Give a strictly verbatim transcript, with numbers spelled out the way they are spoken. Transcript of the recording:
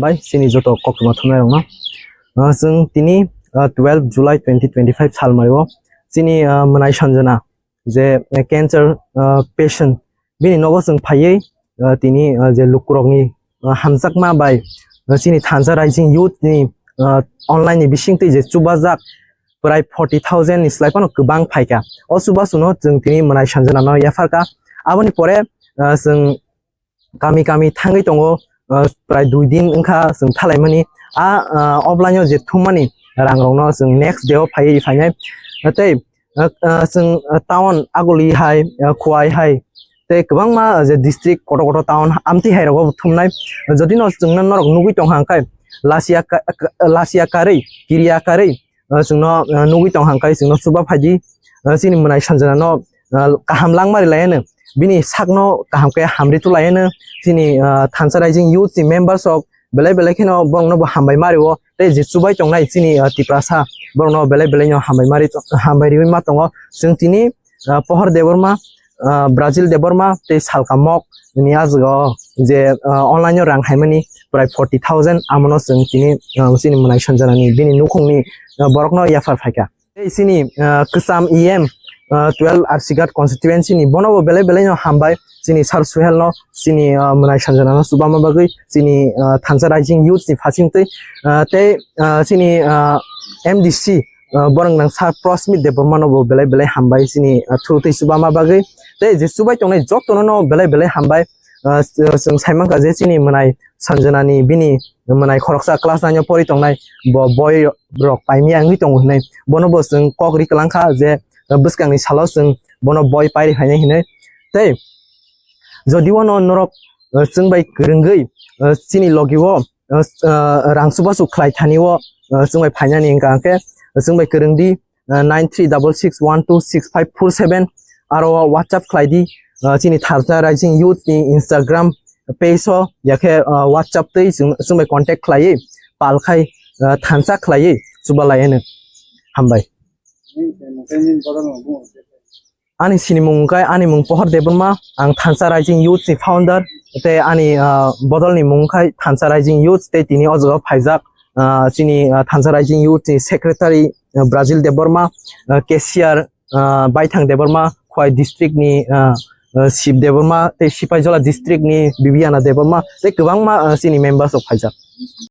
Bai, chini joto koktwma thumnairokno. Ah, chwng tini, ah, twelve July twenty twenty-five salmario chini, ah, mwnai sanjana je, eh, cancer, ah, patient bini nogo chwng phaiwi, ah, tini, ah, je lukurokni, ah, hamjakma bai, ah, chini thansa raising youth ni, ah, online ni bisingtwi je chubajak prai forty thousand ni slai phano kwbang phaikha. O chubachuno chwng tini mwnai sanjanano yapharkha. Aboni pore, ah, chwng kami kami thangwi tongo, ah, prai dui din wngkha chwng thalaimani. A, ah, offline o je thummani rangrokno chwng next day o phaiwi phainai. Tei, ah, ah, chwng, ah, town Aguli hai, ah, Khowai hai, tei kwbangma je district kotor kotor town amtwi hai rogo thumnai. Jodi no chwngno norok nugwi tongkha hwnkhe lasia ka-, ka-, lasia karwi, kiriya karwi, ah, chwngno, ah, nugwi tongkha hwnkhe chwngno chuba phaidi, ah, chini mwnai sanjanano, ah, kaham langmari laiano, bini sakno kaham khe hamri tu laiano, chini, ah, thansa raising youth ni members rok belai belai kheno borokno bo hambai mario, tei je chubai tongnai chini, ah, Tiprasa borokno belai belai no hambai mari, hambai riwi ma tongo. Chwng tini, ah, Pohor Debbarma, ah, Brazil Debbarma tei Salka Mok ni ajwgo je, ah, online o rang haimani prai forty thousand, amono chwng tini, ah, chini mwnai sanjanani bini nukhungni, ah, borokno yaphar phaikha. Tei chini, ah, kwcham E M, ah, twelve Arsigat constituency ni bono bo belai belai no hambai chini Sir Suhel no chini, ah, mwnai sanjana no chubama bagwi chini, ah, thansa raising youth ni phasing twi, ah, tei, ah, chini, ah, M D C, ah, borok nang Sir Prosmit Debbarma no bo belai belai hambai chini, ah, through twi chubama bagwi tei je chubai tongnai joto no no belai belai hambai. Ah, chwng saimankha je chini mwnai sanjana ni bini mwnai khoroksa class nine o pori tongnai bo boi rok paimya wngwi tongo hinwi. Bono bo chwng kok ri kwlangkha je, uh, bwskangni salo chwng bono boi pairi phainai hinwi. Tei jodi o no norok, uh, chwng bai kwrwngwi, uh, chini logi o, uh, uh, rang chubachu khlai thani o, uh, chwng bai phainani wngkha hwnkhe chwng bai kwrwng di, uh, nine three double six one two six five four seven, aro WhatsApp khlai di, uh, chini Thansa Raising Youth ni Instagram page o, yakhe, uh, WhatsApp twi chwng, chwng bai contact khlaiwi pal khai, uh, thansa khlaiwi chuba lai hwno. Hambai. Ani sinimung wngkha, ani mung Pohor Debbarma, ang Thansa Raising Youth ni founder, tei ani, uh, bodol ni mung wngkha Thansa Raising Youth, tei tini o jaga o phaijak, uh, chini, uh, Thansa Raising Youth ni secretary, uh, Brazil Debbarma, uh, cashier, ah, Baithang Debbarma, Khowai district ni, ah, ah, Shiv Debbarma, tei Sipaijola district ni Bibiana Debbarma, tei kwbangma, ah, chini members rok phaijak.